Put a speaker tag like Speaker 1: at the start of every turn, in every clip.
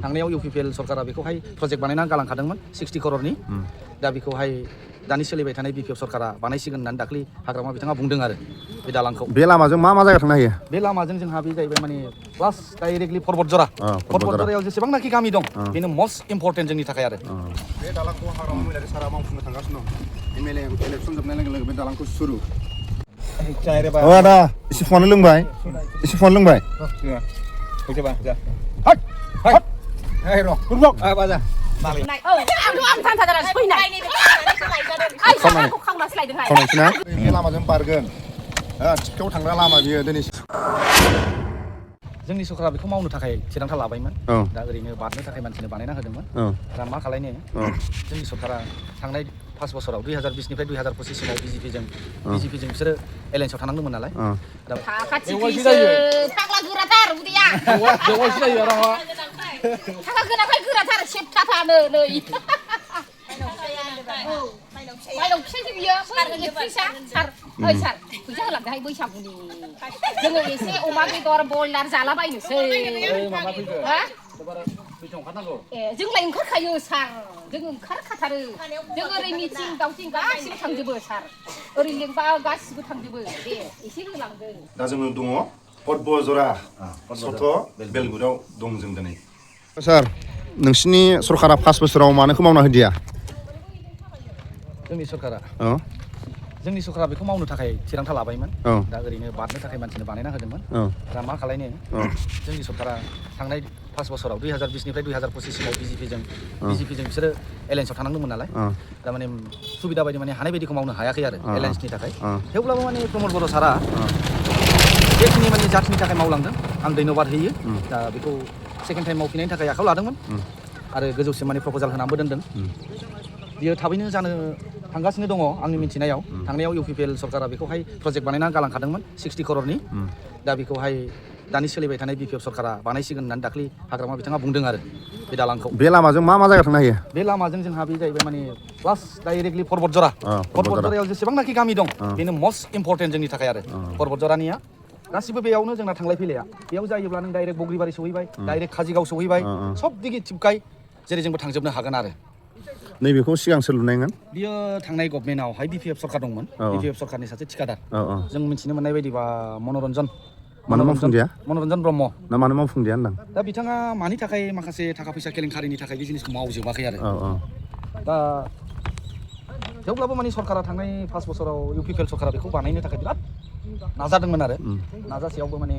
Speaker 1: थांनायाव इउपिपिएल सरकारा बेखौहाय प्रजेक्ट बानायना गालांखादोंमोन 60 करोड़नि दा बेखौहाय दानि सोलिबाय थानाय बिपिएफ सरकारा बानायसिगोन होननानै दाख्लै हाग्रामा बिथाङा बुंदों आरो बे दालांखौ
Speaker 2: बे लामाजों मा मा जायगा थांनो हायो
Speaker 1: बे लामाजों जोंहा बे जाहैबाय माने प्लास डाइरेक्टलि पर्बतजरा पर्बतजरायाव जेसेबांनाखि गामि दं बेनो मस्ट इम्पर्टेन्ट जोंनि थाखाय आरो
Speaker 2: बे दालांखौ हाग्रामा महिलारि सारा मावफुंनो थांगासिनो दं एमएलए इलेक्सन जोबनाय लोगो लोगो बे दालांखौ सुरु आदा एसे फन लोंबाय
Speaker 3: फैजोबा जा
Speaker 2: र' गुरबाव
Speaker 3: बाजा
Speaker 4: आं थान्थादारा फैनाय आइ साराखौ खावना सोलायदोंहाय
Speaker 2: खावनायसैना बे लामाजों बारगोन थिखायाव थांग्रा लामा बियो दिनै
Speaker 1: जोंनि सरकारा बेखौ मावनो थाखाय थिरांथा लाबायमोन दा ओरैनो बारनो थाखाय मानसिनो बानायना होदोंमोन दा मा खालायनो जोंनि सरकारा थांनाय 5 बोसोराव 2020 निफ्राय 2025 सिमाव बिजेपिजों बिसोरो एलायन्सआव थानांदोंमोन नालाय दा
Speaker 4: खाथिसो फाग्ला गोराथार उदैया
Speaker 1: बेवहायसो जायो आरो
Speaker 4: थाखा गोनांखाय गोराथार सेबथाफानो नै माइनाव फिसासो बियो फैसा सार ओइ सार फैसा होलांदोहाय बैसागुनि जोङो एसे अमा बेदर बयलार जालाबायनोसै
Speaker 1: माबा फैगोन
Speaker 4: जोंलाय ओंखारखायो सार जों ओंखारखाथारो जों ओरै मिथिं दावथिं गासिबो थांजोबो सार ओरै लेंबा गासिबो थांजोबो दे एसे होलांदो
Speaker 2: दा जोङो दङ पर्बतजरा सथ' बेलगुरियाव दं जों दिनै सार नोंसिनि सरकारा 5 बोसोराव मानोखौ मावना होदिया
Speaker 1: जोंनि सरकारा बेखौ मावनो थाखाय थिरांथा लाबायमोन दा ओरैनो बारनो थाखाय मानसिनो बानायना होदोंमोन दा मा खालायनो जोंनि सरकारा थांनाय 5 बोसोराव 2020 निफ्राय 2025 सिमाव बिजेपिजों बिसोरो एलायन्सआव थानांदोंमोन नालाय दा माने सुबिदा बायदि माने हानाय बायदिखौ मावनो हायाखै आरो एलायन्सनि थाखाय थेवब्लाबो माने प्रमद बर' सारा बेखिनि माने जाथिनि थाखाय मावलांदों आं धन्यबाद होयो दा बेखौ सेकेन्ड टाइम मावफिननायनि थाखाय आखायाव लादोंमोन आरो गोजौसिम माने प्रप'जाल होनानैबो दोनदों बियो थाबैनो जानो थांगासिनो दङ आंनि मिथिनायाव थांनायाव इउपिपिएल सरकारा बेखौहाय प्रजेक्ट बानायना गालांखादोंमोन 60 करोड़नि दा बेखौहाय दानि सोलिबाय थानाय बिपिएफ सरकारा बानायसिगोन होननानै दाख्लै हाग्रामा बिथाङा बुंदों आरो बे दालांखौ
Speaker 2: बे लामाजों मा मा जायगा थांनो हायो
Speaker 1: बे लामाजों जोंहा बे जाहैबाय माने प्लास डाइरेक्टलि पर्बतजरायाव जेसेबांनाखि गामि दं बेनो मस्ट इम्पर्टेन्ट जोंनि थाखाय आरो पर्बतजरानिया गासिबो बेयावनो जोंना थांलाय फैलाया बेयाव जायोब्ला नों डाइरेक्ट बग्रिबारि सहैबाय डाइरेक्ट काजिगाव सहैबाय सब दिगि थिपकाय जेरै जोंबो थांजोबनो हागोन आरो
Speaker 2: नैबेखौ सिगां सोर लुनायमोन
Speaker 1: बियो थांनाय गभर्नमेन्टआवहाय बिपिएफ सरकार दंमोन बिपिएफ सरकारनि सासे थिखादार जों मिथिनो मोननाय बायदिबा मनरन्जन ब्रह्म
Speaker 2: ना मानो मावफुंदिया होनदां
Speaker 1: दा बिथाङा मानि थाखाय माखासे थाखा फैसा केलेंकारिनि थाखाय बे जिनिसखौ मावजोबाखै आरो दा थेवब्लाबो माने सरकारा थांनाय 5 बोसोराव इउपिपिएल सरकारा बेखौ बानायनो थाखाय बिराद नाजादोंमोन आरो नाजासेयावबो माने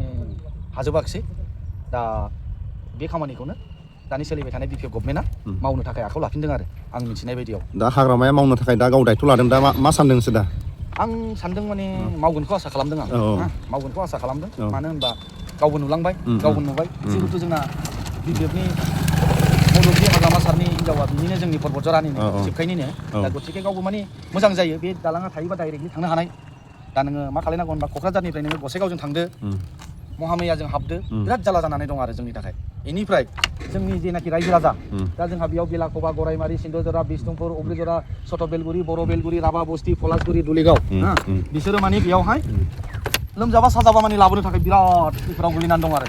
Speaker 1: हाजोबाखिसै दा बे खामानिखौनो दानि सोलिबाय थानाय बिपिएफ गभर्नमेन्टआ मावनो थाखाय आखायाव लाफिनदों आरो आं मिथिनाय बायदियाव
Speaker 2: दा हाग्रामाया मावनो थाखाय दा गाव दायथ' लादों दा मा सानदों नोंसोर दा
Speaker 1: आं सानदों माने मावगोनखौ आसा खालामदों आं मावगोनखौ आसा खालामदों मानो होनबा गावबो नुलांबाय गावबो नुबाय जिहेतु जोंना बिपिएफनि मददगिरि हाग्रामा सारनि हिनजावा बिनिनो जोंनि पर्बतजरानिनो सिबखायनिनो दा गथिखे गावबो माने मोजां जायो बे दालाङा थायोबा डाइरेक्टलि थांनो हानाय दा नोङो मा खालायनांगौ होनबा क'क्राझारनिफ्राय नोङो गसाइगावजों थांदो महामैयाजों हाबदो बिराद जाल्ला जानानै दं आरो जोंनि थाखाय बेनिफ्राय जोंनि जेनाखि रायजो राजा दा जोंहा बेयाव बेलाख'बा गराइमारि सिन्दुजरा बिष्णुपुर उग्रिजरा सथ' बेलगुरि बर' बेलगुरि राभा बस्ति पलासगुरि दुलिगाव बिसोरो माने बेयावहाय लोमजाबा साजाबा माने लाबोनो थाखाय बिराद खैफोदाव गोलैनानै दं आरो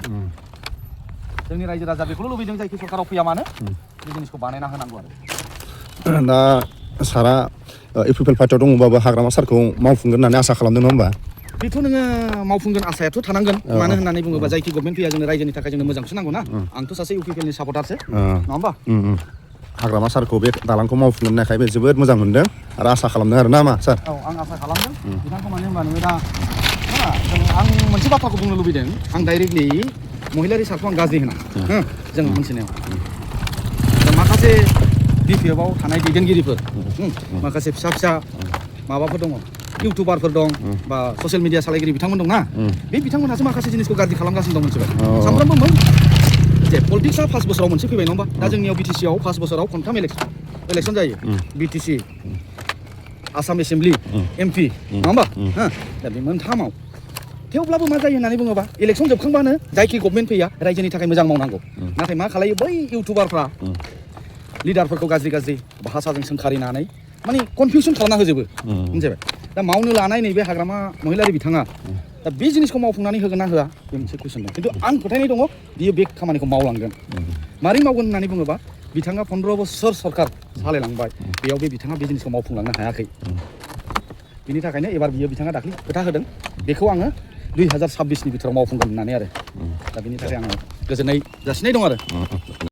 Speaker 1: जोंनि रायजो राजा बेखौल' लुबैदों जायखि सरकाराव फैया मानो बे जिनिसखौ बानायना होनांगौ आरो
Speaker 2: दा सारा इउपिपिएल पार्टियाव दङबाबो हाग्रामा सारखौ मावफुंगोन होननानै आसा खालामदों नङा होमबा
Speaker 1: बेथ' नोङो मावफुंगोन आसायाथ' थानांगोन मानो होननानै बुङोबा जायखि गभर्नमेन्ट फैया जोंनो रायजोनि थाखाय जोंनो मोजांसो नांगौ ना आंथ' सासे इउपिपिएलनि सापर्टारसो नङा होमबा
Speaker 2: हाग्रामा सारखौ बे दालांखौ मावफुंगोन होननायखाय बे जोबोद मोजां मोनदों आरो आसा खालामदों आरो ना मा सार
Speaker 1: औ आं आसा खालामदों बिथांखौ मानो होनबा नोङो दा आं मोनसे बाथ्राखौ बुंनो लुबैदों आं डाइरेक्टलि महिलारि सारखौ आं गाज्रि होना जों मोनथिनायाव माखासे बिपिएफआव थानाय दैदेनगिरिफोर माखासे फिसा फिसा माबाफोर दङ इउटुबारफोर दं बा ससियेल मिडिया सालायगिरि बिथांमोन दं ना बे बिथांमोनहासो माखासे जिनिसखौ गाज्रि खालामगासिनो दं मोनथिबाय सानफ्रामबो जे पलिटिक्सआ 5 बोसोराव मोनसे फैबाय नङा होमबा दा जोंनियाव बिटिसिआव 5 बोसोराव खनथाम इलेक्सन जायो बिटिसि आसाम एसेम्बलि एमपि नङा होमबा दा बे मोनथामाव थेवब्लाबो मा जायो होननानै बुङोबा इलेक्सन जोबखांबानो जायखि गभर्नमेन्ट फैया रायजोनि थाखाय मोजां मावनांगौ नाथाय मा खालायो बै इउटुबारफ्रा लिडारफोरखौ गाज्रि भाषाजों सोंखारिनानै माने कनफिउसन खालामना होजोबो मिथिबाय दा मावनो लानाय नैबे हाग्रामा महिलारि बिथाङा दा बे जिनिसखौ मावफुंनानै होगोन ना होआ बे मोनसे कुइसन दं खिन्थु आं फोथायनाय दङ बियो बे खामानिखौ मावलांगोन मारै मावगोन होननानै बुङोबा बिथाङा 15 बोसोर सरकार सालायलांबाय बेयाव बे बिथाङा बे जिनिसखौ मावफुंलांनो हायाखै बिनि थाखायनो एबार बियो बिथाङा दाख्लै खोथा होदों बेखौ आङो 2026 नि बिथोराव मावफुंगोन होननानै आरो दा बिनि थाखाय आङो गोजोननाय जासिनाय दं आरो